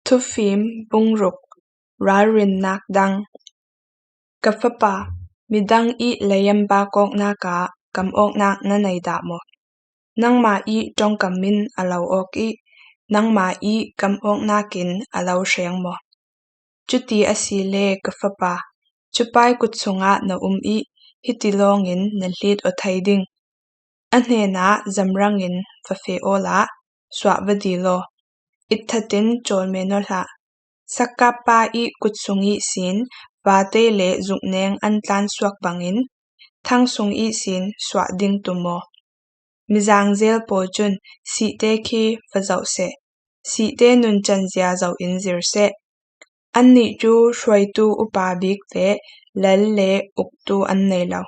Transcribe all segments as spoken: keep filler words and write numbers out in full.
Thufim bung ruk. Ralrinnak dang. Ka fapa, midang ih leiam bak awknak ah kam awknak na nei dah maw? Nangmah ih ṭongkam in a lo awk ih, nangmah ih kam awknak in a lo hreng maw? Cuti asile ka fapa, cupai kut sungah na um ih, hiti lawngin na hlit aw thei ding. A hnenah zamrangin va feh awla, suah va dil aw. Itthatin cawl men aw hlah. Sakkappa ih kut sung ihsin vate le zukneng an tlansuak bangin, thang sung ihsin suah ding tum aw. Mizangzel pawl cun sihte khi va zoh seh, sihte nuncan zia zoh in zir seh. Annih cu hruaitu upa bik le lal le uktu an nei lo.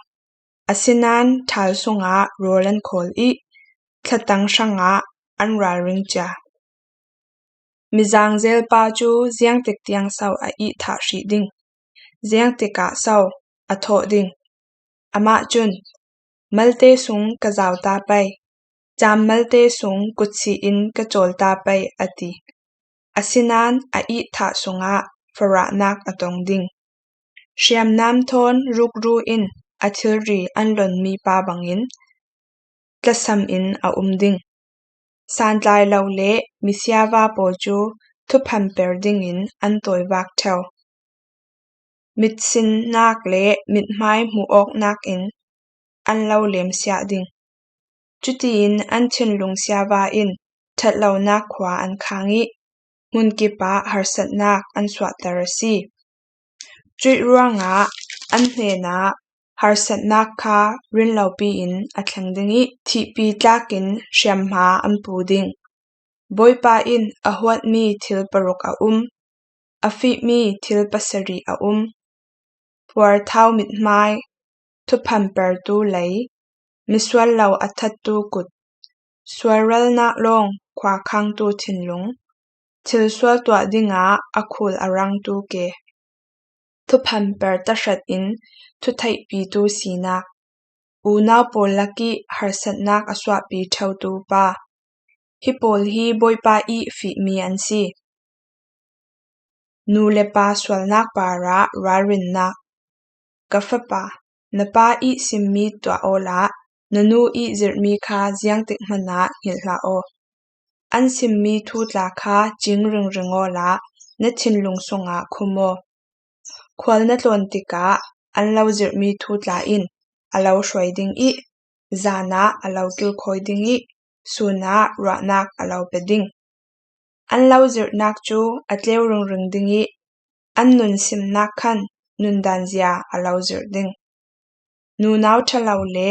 Asinain ṭhal sungah rawl an khawl ih, thlatang hrangah an ralring cia. Mizangzel pa cu ziangtik tiang so a ih thah hrih ding? Ziangtikah so a thawh ding? Amah cun, malte sung ka zau ta pei, cam malte sung kutsi in ka cawl ta pei, a ti. Asinain a ih thah sungah farahnak a tong ding. Hriamnam thawn rukru in a thilri an lonmi pa bangin tlasam in a um ding. Santlai lo le misiava pawl cu thuphamper dingin an tawivak ṭheo. Mitsinnak le mithmai hmuh awknak in an lo lemsiah ding. Cutiin an thinlung siava in ṭhatlonak khua an khang ih, hmunkip ah harsatnak an suahter a si. Cuih ruangah an hnenah harsatnak kha rinlopi in a thleng ding ih, thihpi tlakin hriamhma an pu ding. Bawipa in a huatmi thil paruk a um, a fihmi thil pasarih a um. Puarthau mithmai, thuphampertu lei, misual lo a thattu kut, sualralnak lawng khuakhangtu thinlung, thilsual tuah dingah a khul a rangtu ke, thuphamper tahratin thutheihpitu sinak, unau pawl lakih harsatnak a suahpi ṭheutu pa. Hi pawl hi Bawipa ih fihmi an si. Nu le pa sualnak parah ralrinnak. Ka fapa, na pa ih simmi tuah awla, na nu ih zirhmi kha ziangtik hmanah hngilh hlah aw. An simmi thu tla kha cing ringring awla, na thinlung sungah khum aw. Khual na tlawn tikah an lo zirhmi thu tla in a lo hruai ding ih, zanah a lo kilkhawi ding ih, sunah ruahnak a lo pe ding. An lo zirhnak cu a tleu ringring ding ih, an nun simnak khan nundan zia a lo zirh ding. Nunau ṭhalo le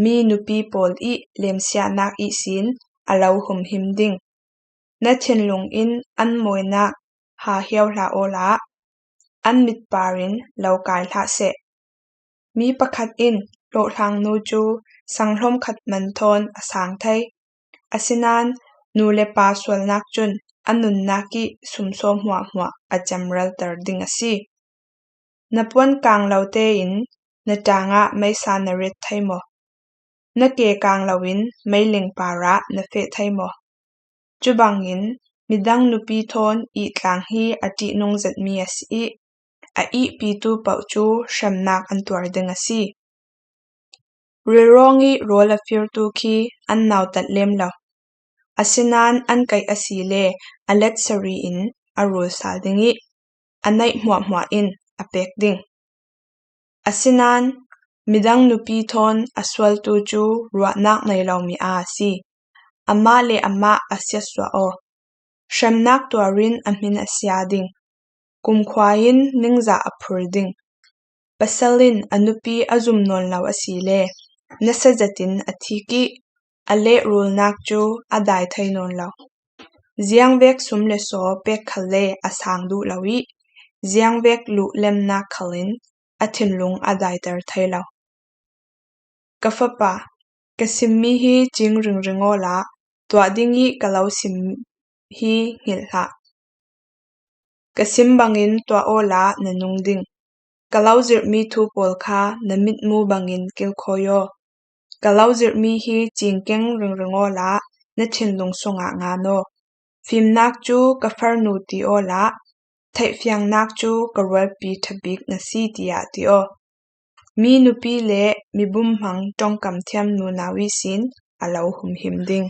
mi nupi pawl ih lemsiahnak ihsin a lo humhim ding. Na thinlung in an mawinak ha hiau hlah awla, an mitpar in lo kai hlah seh. Mi pakhat in hlawhhlangnu cu sanghlawm khat man thawn a sang thei. Asinain nu le pa sualnak cun a nunnak ih sumsawm hmuahhmuah a cemralter ding a si. Na puan kang lo tein na ṭangah meisa na ret thei maw? Na ke kang loin meiling parah na feh thei maw? Cubangin midang nupi thawn ihtlang hi a ṭihnung zetmi a si ih, a ihpitu paoh cu hremnak an tuar ding a si. Rilrawng ih rawl a firtu khi an nautat lem lo. Asinain an kaih asile a let sari in a rul sal ding ih, a neih hmuahhmuah in a pek ding. Asinain midang nupi thawn a sualtu cu ruahnak nei lomi a si. Amah le amah a siatsuah aw. Hremnak tuarin a hmin a sia ding. Kumkhua in ningzah a phur ding. Pasal in a nupi a zum nawn lo asile, nasa zetin a thik ih, a lehrulnak cu a dai thei nawn lo. Ziangvek sum le saw pek khal le a sang duh lo ih, ziangvek luhlemnak khal in a thinlung a daiter thei lo. Ka fapa, ka simmi hi cing ringring awla, tuah ding ih ka lo sim hi hngilh hlah. Ka sim bangin tuah awla na nung ding. Ka lo zirhmi thu pawl kha na mitmu bangin kilkhawi aw. Ka lo zirhmi hi cingkeng ringring awla, na thinlung sungah ngan aw. Fimnak cu ka farnu ti awla, theihfiangnak cu ka rualpi ṭha bik na si, tiah ti aw. Mi nupi le mi bumhmang ṭongkam thiam nunau ihsin a lo humhim ding.